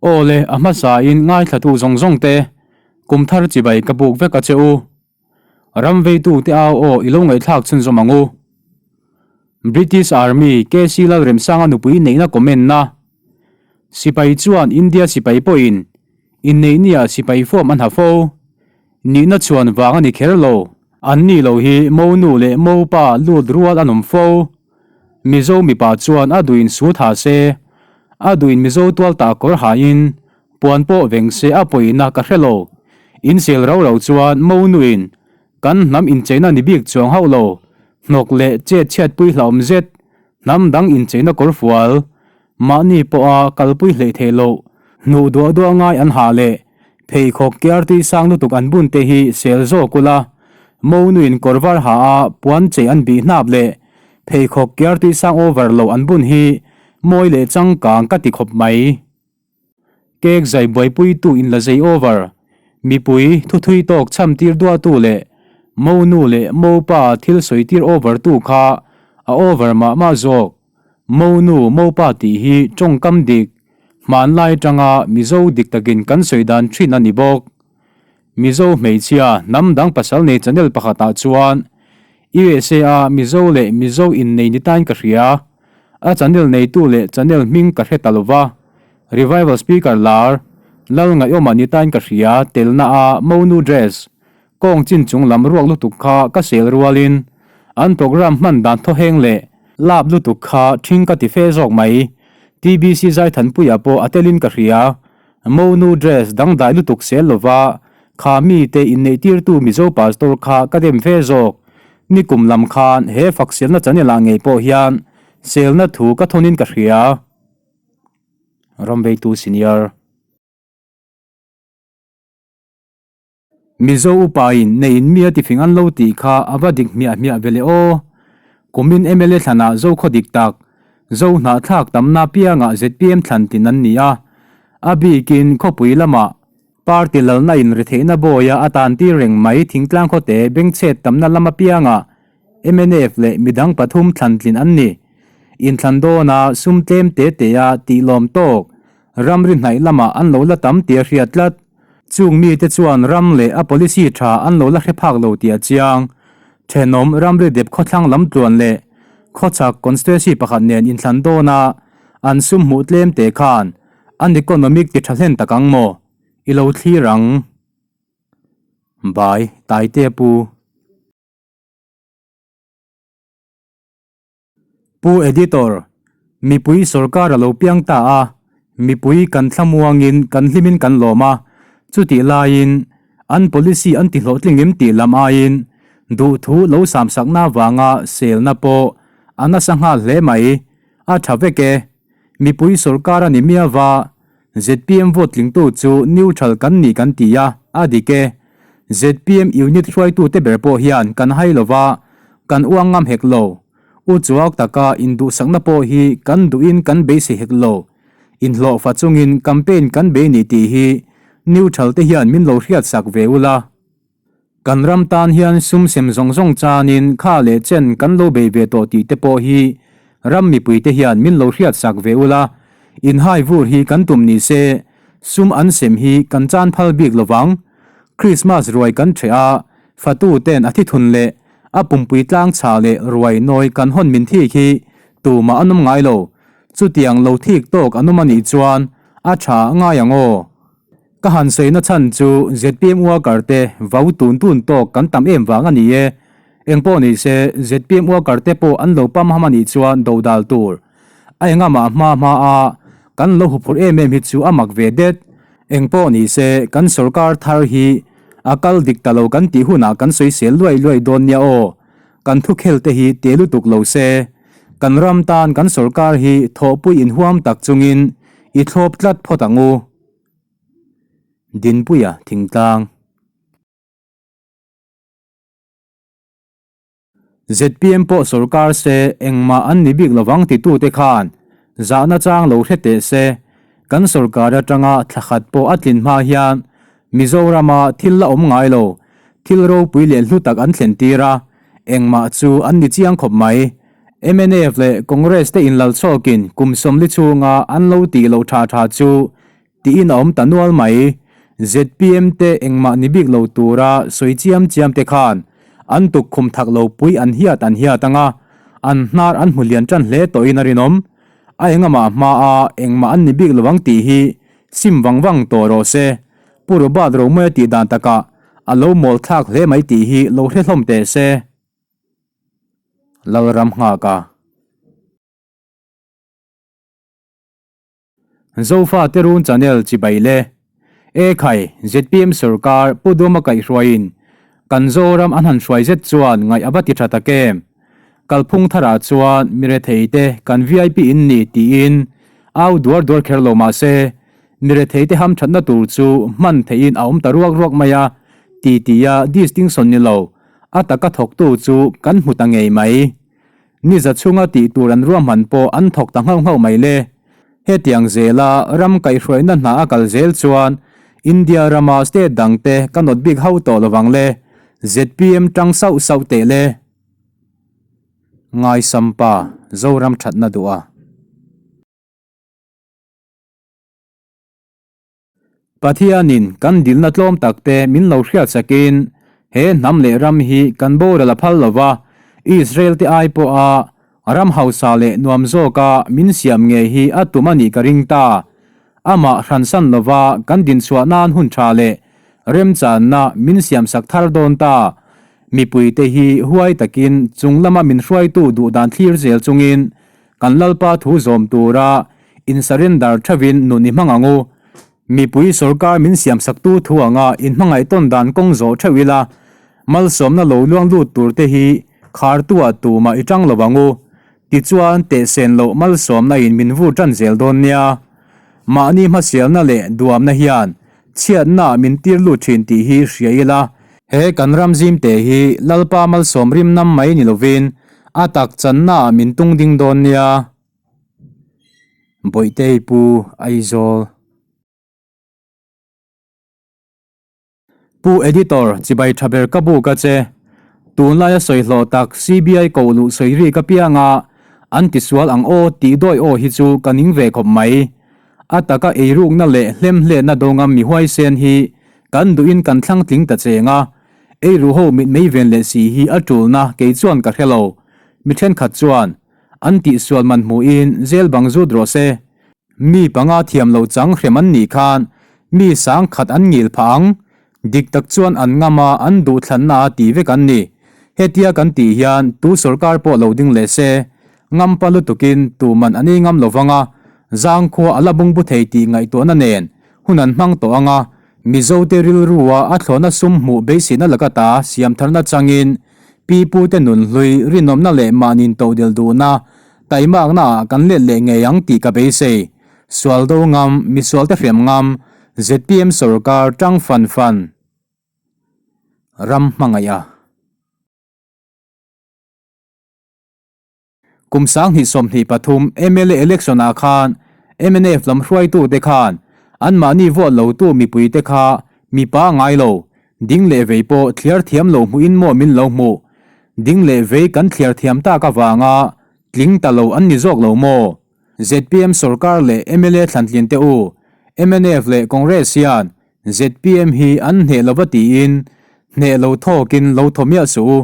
Aw le, a hmasain ngaithlatu zawng zawng te, kum thar chibai ka buk vek a che u. Ram veitute au aw i lo ngaihthlak chhunzawm ang u. British Army KC Lalremsanga nupui neihna comment na. Sipai chuan India sipai pawhin inneihnia sipai form an ha fo. Nihna chhuan vang a ni kher lo. An ni lo hi monu leh mopa lut rual an awm fo. Mizo mipa chuan a duhin sut ha se, a duhin Mizo tual tah kawr hain puan pawh veng se a pawihna ka hre lo. Insel rau rau chuan monuin kan hnam incheina ni bik chuang hauh lo, hnawk leh chet chhiatpui hlauhawm zet, hnam dang incheina kawr fual, Mahni pawha kalpui hleih theih loh, hnuh duah duah ngai an hah leh pheikhawk kiar tui sang lutuk an bun te hi sel zawk ula, Monuin kawr var ha a puan chei an bih hnap leh pheikhawk kiar tui sang over loh an bun hi mawi leh changkang ka ti khawp mai. Cake zai buaipuitu in la zei over, mipui thuthui tawk chham tir duahtu leh Monu leh Mopa thil sawi tir over tu kha a over mah mah zawk. Monu, Mopa tih hi tawngkam dik, hmanlai atanga Mizo dik takin kan sawi dan thin a ni bawk. Mizo hmeichhia hnam dang pasal nei channel pakhatah chuan USA a Mizo leh Mizo innei ni tain ka hria. A channel neitu leh channel hming ka hre ta lova. Revival speaker lar Lalngaihawma ni tain ka hria telna a Monu dress Kawng chin chung lam ruak lutuk kha ka sel rualin an program hman dan thawheng leh lap lutuk kha ṭhing ka ti fe zawk mai. TBC Zaithanpuia pawh a telin ka hria. Monu dress dangdai lutuk sel lova kha mite inneihtirtu Mizo pastor kha ka dem fe zawk. Nikum lam khan he fakselna channel ah ngei pawh hian selna thu ka thawnin ka hria. Ramveitu Senior. Mizo upain neiin mi a tifing an lo tih kha a va dik hmiah hmiah ve le aw. Kumin mla thlanah Zo khaw dik tak, Zo hnahthlak tamna piangah zpm thlan tin an ni a. A bikin khawpui lamah party lalna in retheihna bawia a tan tir reng mai thingtlang khawte bengchhet tamna lam apiangah mnf leh midang pathum thlan tlin an ni. Inthlan dawna sum tlem te tea tih lawm tawk ramri hnaih lamah an lo la tam tia hriat tlat. Chung mite chuan ram leh a policy tha an lo la hre phak lo tih a chiang. Thenawm ramri dep khawthlang lam tluan leh khawchhak constituency pakhat nen inthlan dawn a, an sum hmuh tlem te khan an economic ti tha hlen tak ang maw? I lo thlir ang. Bai Taite Pu. Pu Editor, Mipui sorkar a lo piang ta a, mipui kan thlamuangin kan hlimin kan lawm a, chutih laiin an policy an ti hlawhtling em tih lam aiin duhthu lo samsakna vanga selna pawh a nasa nghal hle mai, a tha vek e. Mipui sorkar a ni miava, zpm vote tlingtu chu neutral kan ni kan ti a, a dik e. Zpm unit hruaitute ber pawh hian kan hai lova, kan uang ngam hek lo. U chuak taka induhsakna pawh hi kan duhin kan beisei hek lo. Inhlawhfa chungin campaign kan bei ni tih hi neutral te hian min lo hriatsak ve ula. Kan ram tan hian sum sem zawng zawng chanin kha leh chen kan lo bei ve tawh tih te pawh hi ram mipui te hian min lo hriatsak ve ula. Inhai vur hi kan tum ni se sum an sem hi kan chan phal bik lovang. Krismas ruai kan ṭheh a, fatu ten a thithun leh a pumpui tlang chha leh ruai nawi kan hawn min thik hi tumah an awm ngai lo. Chutiang lo thik tawk an awm a nih chuan a ṭha ngai ang aw. Ka han sawi na chhan chu zpm worker te vau tun tun tawk kan tam em vang a ni e. Engpawh ni se zpm worker te pawh an lo pam ham a nih chuan dodal tur a engamah hma hma a kan lo huphurh em em hi chu a mak ve det. Engpawh ni se kan sorkar thar hi a kal dik ta lo kan tih hunah kan sawisel luai luai dawn nia aw. Kan thukhel te hi te lutuk lo se. Kan ram tan kan sorkar hi thawhpui inhuam tak chungin i thlawp tlat phawt ang u. Dinpuia Thingtlang. Zpm pawh sorkar se engmah an ni bik lovang titute khan zahna chang lo hre teh se, kan sorkar atanga thla khat pawh a tlin hma hian Mizorama thil la awm ngai lo, thil ropui leh hlu tak an thlen tir a, engmah chu an ni chiang khawp mai. Mnf leh Congress te inlal chhawkin kum 40 chhunga an lo tih loh tha tha chu. Tiin a awm ta nual mai. Zpm te engmah ni bik lo tura sawi chiam chiam te khan an tukkhum thak lo pui an hiat an hiat ang a, an hnar an hmu lian tan hle tawhin a rinawm. A engamah hma a engmah an ni bik lo ang tih hi sim vang vang tawh rawh se. Pu Robert Romawia tih dan takah a lo mawl thlak hle mai tih hi lo hre hlawm teh se. Lalram nghak a. Zofa te run channel chibai le. E khai, zpm sorkar Pu Duma kaihhruaiin kan Zoram an han hruai zet chuan ngaih a va ti tha tak em. Kalphung tharah chuan mirethei te kan vip in ni tiin au duar duar kher lo mah se mirethei te hamthatna tur chu hman theihin a awm ta ruak ruak mai a ti tia distinction ni lo a taka thawktu chu kan hmu ta ngei mai. Ni za chhunga tih tur an ruahman pawh an thawk ta nghauh nghauh mai le. Hetiang zela ram kaihhruaina hna a kal zel chuan India rama state dangte ka nawt bik ho tawh lovang le. Zpm tang sauh sauh teh le. Ngaisampa Zoram thatna duh a. Pathianin kan dilna tlawm takte min lo hriat sakin he hnam leh ram hi kan boral a phal lo va, Israel-te ai pawha ram hausa leh nuam zawka min siam ngei hi a tum a nih ka ring ta. Amah hransan lova kan dinchhuah nan hun tha leh remchanna min siamsak thar dawn ta. Mipuite hi huai takin chung lama min hruaitu duhdan thlir zel chungin Kan Lalpa thu zawm tura in surrender theuhin nun i hmang ang u. Mipui sorkar min siamsaktu thu anga in hmangaih tawn dan kawng zawh theuh ila, malsawmna lo luang lut tur te hi khartuah tumah i tang lo ang u. Tichuan tehsen loh malsawmna in min vur tan zel dawn nia. Mahni hmasialna leh duamna hian chhiatna min tir lut thin tih hi hria ila, he kan ram zimte hi Lalpa malsawm rim nam mai ni lovin a tak channa ah min tung ding dawn nia. Bawihtei Pu Aizawl. Pu Editor, chibai tha ber ka buk a che. Tunlaia sawi hlawh tak CBI koh luh sawi rik apianga an tisual ang aw tih dawi aw hi chu ka ning ve khawp mai. A taka eirukna leh hlemhletna dawngam mi huaisen hi kan duhin kan thlang tling ta cheng a, eiru ho mitmei ven leh si hi a tulna kei chuan ka hre lo. Mi thenkhat chuan an tihsual man hmuhin jail bang zut rawh se. Mi panga thiam lo chang hrem an nih khan mi sang khat an ngil phah ang. Dik tak chuan an ngam a, an duhthlanna a ti vek an ni. Hetia kan tih hian tu sorkar pawh lo ding leh se, ngampa lutukin tuman an ei ngam lo vang a, zangkhua a la bungbu thei tih ngaihtuahna nen hun an hmang tawh ang a, Mizote rilrua a thlawhna sum hmuh beiseina laka ta siamtharna changin pi pute nunhlui rinawmna leh mahnin tohdel duhna Taimakna ah kan let leh ngei ang tih ka beisei. Sual do ngam, misual te hriam ngam, zpm sorkar tang fan fan. Ram hmangaih a. Kum 2023 mla election ah khan mnf lam hruaitu te khan anmahni vote lo tu mipui te kha mipa ngai lo, ding leh vei pawh thliar thiam lo hmuhin maw min lo hmuh. Ding leh vei kan thliar thiam tak avanga tling ta lo an ni zawk lo maw? Zpm sorkar leh mla thlantlin te u, mnf leh Congress hian zpm hi an hneh lova tiin hneh lo thawkin lo thaw miah suh u,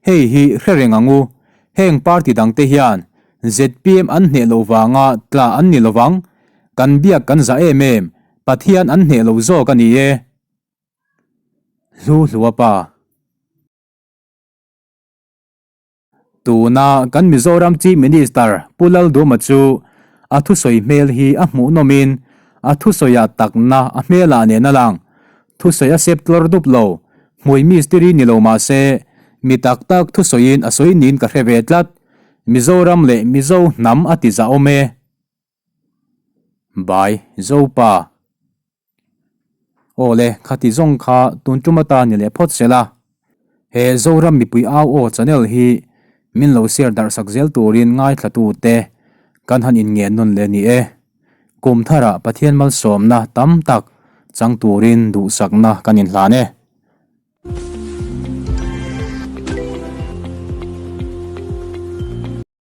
hei hi hre reng ang u. Heng party dangte hian zpm an hneh loh vanga tla an ni lovang, kan biak kan zah em em, Pathian an hneh lo zawk a ni e. Hlu hlua pa. Tuna kan Mizoram Chief Minister Pu Lalduma chu a thusawi hmel hi a hmuhnawmin a thusawiah takna a hmelah nen a lang. Thusawi a sep tlawr dup lo, hmui mistiri ni lo mah se mi tak tak thusawiin a sawi niin ka hre ve tlat. Mizoram leh Mizo hnam a ti zahawm e. By Zopa. Aw le, khati zawng kha tun tum atan ni leh phawt sela. He Zoram mipui au aw channel hi min lo share darh sak zel turin ngaithla te kan han inngen nawn leh ni e. Kum tharah Pathian malsawmna tam tak chang turin duhsakna kan inhlan e.